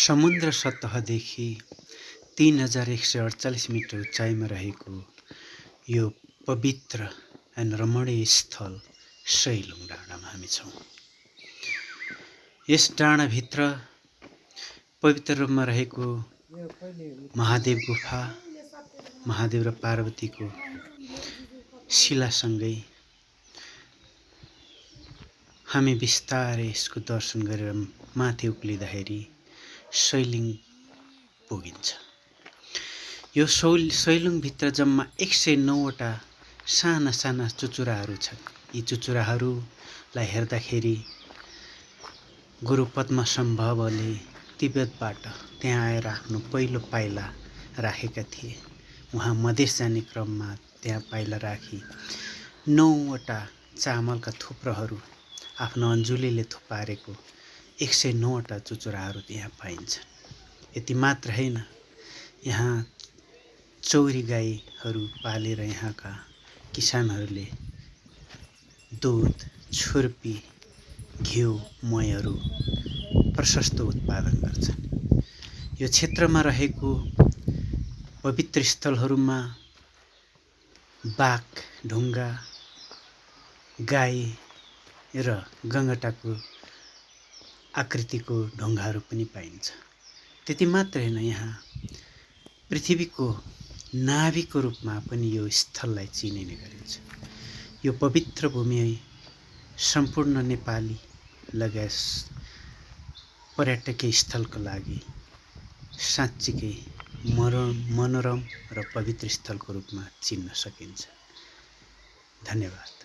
समुद्र सतहदेखि 3148 मिटर उचाइमा रहेको यो पवित्र एन्ड रमणीय स्थल सैलुङ डाँडामा हामी छौँ। यस डाँडाभित्र पवित्र रूपमा रहेको महादेव गुफा, महादेव र पार्वतीको शिलासँगै हामी बिस्तारै यसको दर्शन गरेर माथि उक्लिँदाखेरि सैलुङ पुगिन्छ। यो सैलुङभित्र जम्मा 109वटा साना साना चुचुराहरू छन्। यी चुचुराहरूलाई हेर्दाखेरि गुरु पद्मसम्भवले तिब्बतबाट त्यहाँ आएर आफ्नो पहिलो पाइला राखेका थिए। उहाँ मधेस जाने क्रममा त्यहाँ पाइला राखी 9वटा चामलका थुप्रोहरू आफ्नो अन्जुलीले थुपारेको 109वटा चुचुराहरू त्यहाँ पाइन्छन्। यति मात्र होइन, यहाँ चौरी गाईहरू पालेर यहाँका किसानहरूले दुध, छुर्पी, घिउ, महीहरू प्रशस्त उत्पादन गर्छन्। यो क्षेत्रमा रहेको पवित्र स्थलहरूमा बाघ, ढुङ्गा, गाई र गङ्गटाको आकृतिको ढुङ्गाहरू पनि पाइन्छ। त्यति मात्र होइन, यहाँ पृथ्वीको नाभिको रूपमा पनि यो स्थललाई चिनिने गरिन्छ। यो पवित्र भूमि सम्पूर्ण नेपाली लगायत पर्यटकीय स्थलको लागि साँच्चीकै मनोरम र पवित्र स्थलको रूपमा चिन्न सकिन्छ। धन्यवाद।